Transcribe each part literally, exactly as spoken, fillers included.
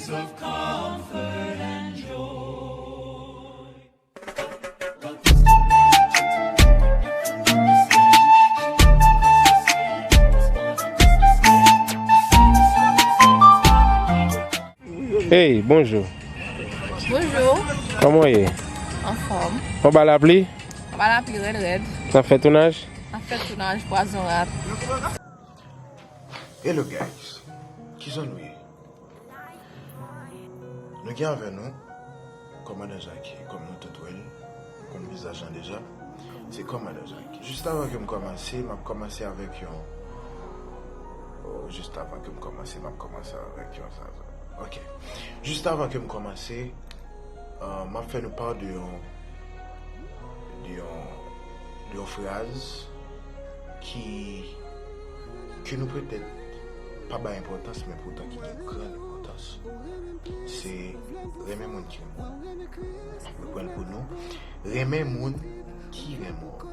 Hey, bonjou. Bonjou. Kòman w ye? Anfòm. Anba lapli? Anba lapli rèd rèd. N ap fè tounaj? N ap fè tounaj Pwazon Rat. Hello guys, kijan nou ye? Nou gen avè nou Kòmandan Jackie, kòm nou tout wè l, nou konn vizaj lan deja. Se Kòmandan Jackie. Jis avan ke m kòmanse, m ap kòmanse avèk yon, oh, jis avan ke m kòmanse, m ap kòmanse avèk yon sa, sa. Ok. Jis avan ke m kòmanse, euh, m ap fè nou pa de yon, de yon, de yon fraz ki, ke nou petèt pa bay enpòtans, men poutan ki gen gran enpòtans. Se renmen moun ki renmen w. Nou pran l pou nou. Renmen moun ki renmen w.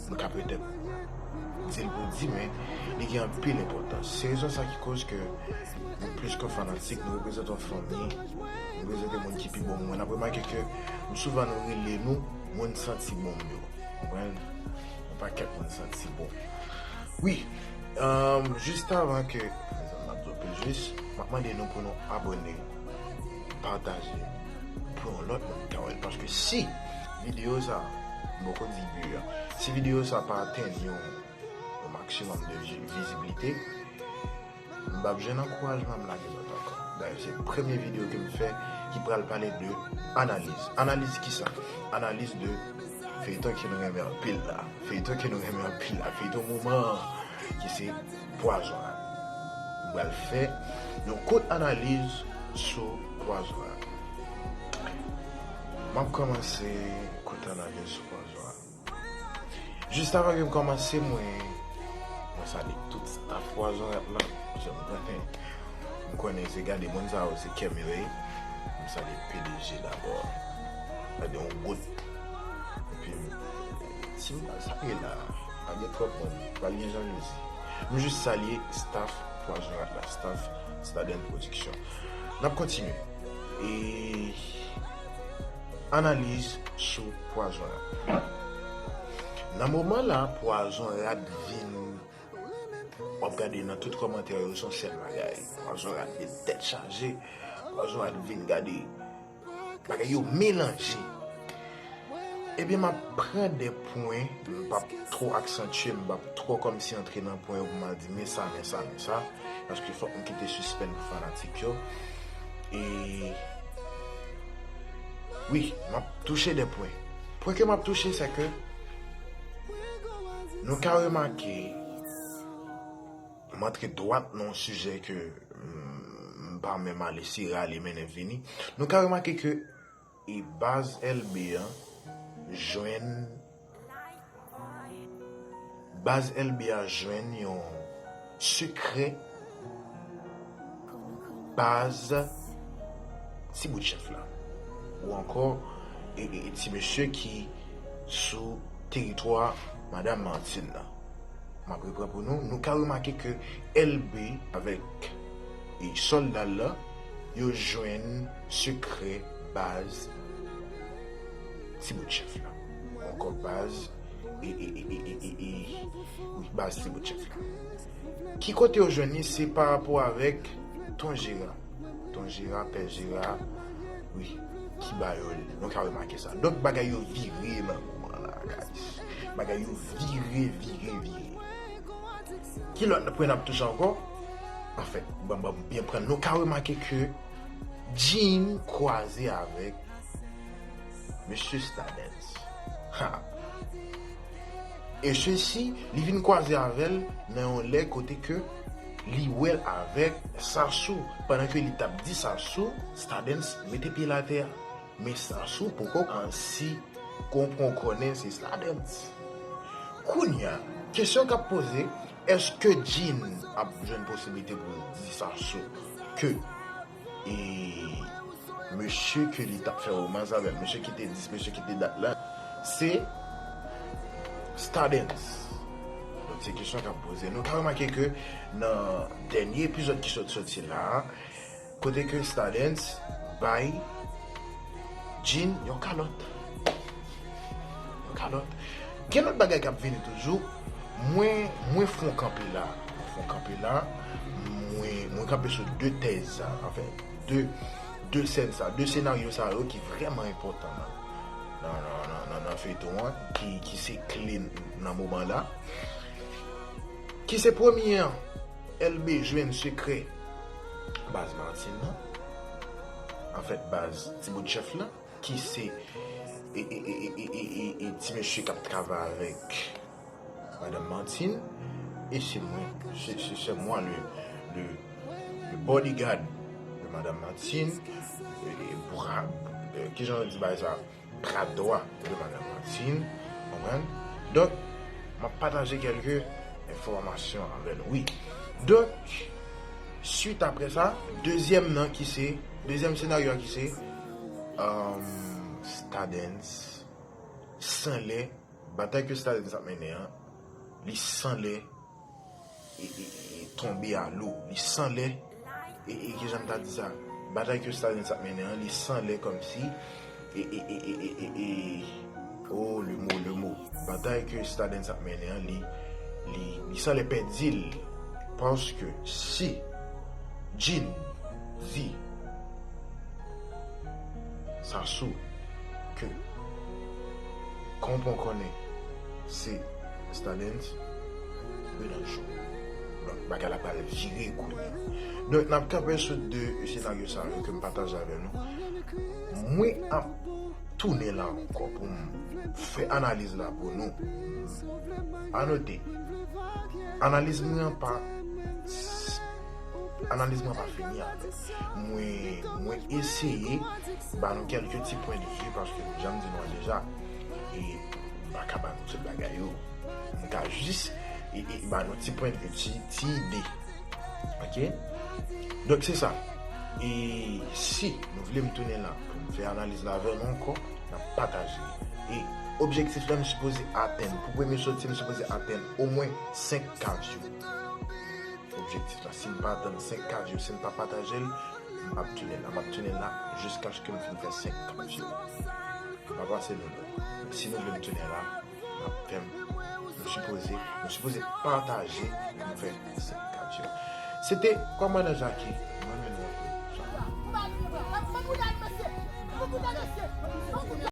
Nou ka petèt di l pou di, men li gen anpil enpòtans. Se rezon sa ki koz ke nou plis ke fanatik, nou reprezante yon fanmi, nou reprezante moun ki pi bon. Mwen, n ap remake ke souvan nou rele nou moun santi bon yo. Konprann? Yon pakèt moun santi bon. Wi, um, jis avan ke, mezanmi, m ap di w pil jis, m ap mande nou pou nou abòne, pataje, pou yon lòt moun ka wè l. Paske si videyo sa, m poko di bi a, si videyo sa pa atenn yon, yon maksimòm de vi-, vizibilite, m p ap jwenn ankourajman m lage zòt ankò. Dayè, se premye videyo ke m fè ki pral pale de analiz. Analiz kisa? Analiz de feyton ke nou renmen anpil la. Feyton ke nou renmen anpil la. Feyton moman an ki se Pwazon Rat. M pral fè yon kout analiz sou Pwazon Rat. M ap kòmanse kout analiz sou Pwazon Rat. Jis avan ke m kòmanse, mwen, mwen salye tout staff Pwazon Rat lan. Paske m konnen, m konnen se gade moun sa yo, se kè m yo ye. M salye P D G dabò. Gade yon gout. Epi, si m pa salye la, pa gen twòp moun, pral gen jalouzi. M jis salye staff Pwazon Rat la, staff Stardens Production. N ap kontinye. E analiz sou Pwazon Rat. Nan moman la, Pwazon Rat vin, w ap gade nan tout kòmantè yo, se yon sèl bagay. Pwazon Rat vin tèt chaje. Pwazon Rat vin gade bagay yo melanje. Ebyen, m ap pran de pwen, m p ap twò aksantye, m p ap twò kòmsi antre nan pwen yo pou m al di men sa, men sa, men sa, paske fòk m kite sispenn pou fanatik yo. E wi, m ap touche de pwen. Pwen ke m ap touche, se ke nou ka remake, m antre dwat nan yon sijè ke, mm, m pa menm ale, se rale mennen vini. Nou ka remake ke e baz L B an jwenn, baz L B a jwenn yon sekrè baz Ti Bout Chèf la. Ou ankò, e, e, e ti mesye ki sou teritwa Madanm Martine nan. M ap repran pou nou. Nou ka remake ke L B avèk, e, sòlda l la, yo jwenn sekrè baz Ti Bout Chèf la. Ankò baz, e, e, wi, baz Ti Bout Chèf la. Ki kote yo jwenn li? Se pa rapò avèk Ton Jera. Ton Jera, Pè Jera, wi, ki ba yo li. Nou ka remake sa. Donk, bagay yo vire nan moman la, guys. Bagay yo vire, vire, vire. Ki lòt pwen n ap touche ankò? Anfèt, ban, ban m byen pran. Nou ka remake ke Jean kwaze avèk Mesye Stardens. Ha! E sesi, li vin kwaze avè l nan yon lè kote ke li wè l avèk Sassou. Pandan ke li t ap di Sassou, Stardens mete pye l atè a. Men Sassou poko ansi konprann konnen se Stardens. Kounye a, kesyon k ap poze, èske Jean ap jwenn posiblite pou l di Sassou ke e mesye ke li t ap fè womans avè l, mesye ki te dis, mesye ki te dat la, se Stardens. Donk, se kesyon k ap poze. Nou ka remake ke nan dènye epizòd ki sot soti la, Kote ke Stardens bay Jin yon kalòt. Yon kalòt. Gen lòt bagay k ap vini toujou. Mwen, mwen fon kanpe la. Mwen fon kanpe la. Mwen, mwen kanpe sou de tèz sa. Anfen, de, de sèn sa. De senaryo sa yo ki vrèman enpòtan nan, nan, nan, nan, nan, nan feyton an. Ki, ki se kle nan moman la. Ki se premye an. L B jwenn sekrè baz Martin nan. Anfèt, baz ti bout chèf la, ki se e, e, e, e, e, e, e, e ti mesye k ap travay avèk Madanm Martin. E se mwen, se, se, se mwen le, le, le bodyguard de Madanm Martin. E, e, bra, e, kijan yo di bagay sa? Bra dwa de Madanm Martin, konprann? Donk, m ap pataje kèlke enfòmasyon avè nou, wi. Donk, swit apre sa, dezyèm nan ki se, dezyèm senaryo a ki se, um, Stardens, sanlè, batay ke Stardens ap mennen an, li sanlè e, e, e, e tonbe a lou. Li sanlè, e, e, kijan m ta di sa? Batay ke Stardens ap mennen an, li sanlè kòmsi, e, e, e, e, e, e, e, oh, le mot, le mot. Batay ke Stardens ap mennen an, li, li, li sanlè pèdi l. Paske si Jin di Sasu ke konpon konnen se Stardens, yo nan cho. Donk, bagay la pral vire kounye a. Donk, n ap kanpe sou de senaryo sa yo ke m pataje avè nou. Mwen ap tounen la ankò pou m fè analiz la pou nou. Anote, analiz mwen an pa, analiz mwen pa fini ankò. Mwen, mwen eseye ba nou kèlke ti pwen de vi paske jan m di nou an deja, e m pa ka ba nou tout bagay yo. M ka jis e, e ba nou ti pwen de vi, ti, ti ide. Ok? Donk se sa. E si nou vle m tounen la pou m fè analiz la avè nou ankò, n ap pataje. E objektif la m sipoze atenn. Pou premye soti, m sipoze atenn omwen senk K view. Objektif la, si m pa atenn senk K view, si m pa pataje l, m ap tounen la. M ap tounen la jiskaske m fin fè senk K view. M pa pase nou non. Si nou vle m tounen la, n ap fè m. Nou sipoze, nou sipoze pataje pou nou fè senk K view. Se te Kòmandan Jackie, mwen menm mwen.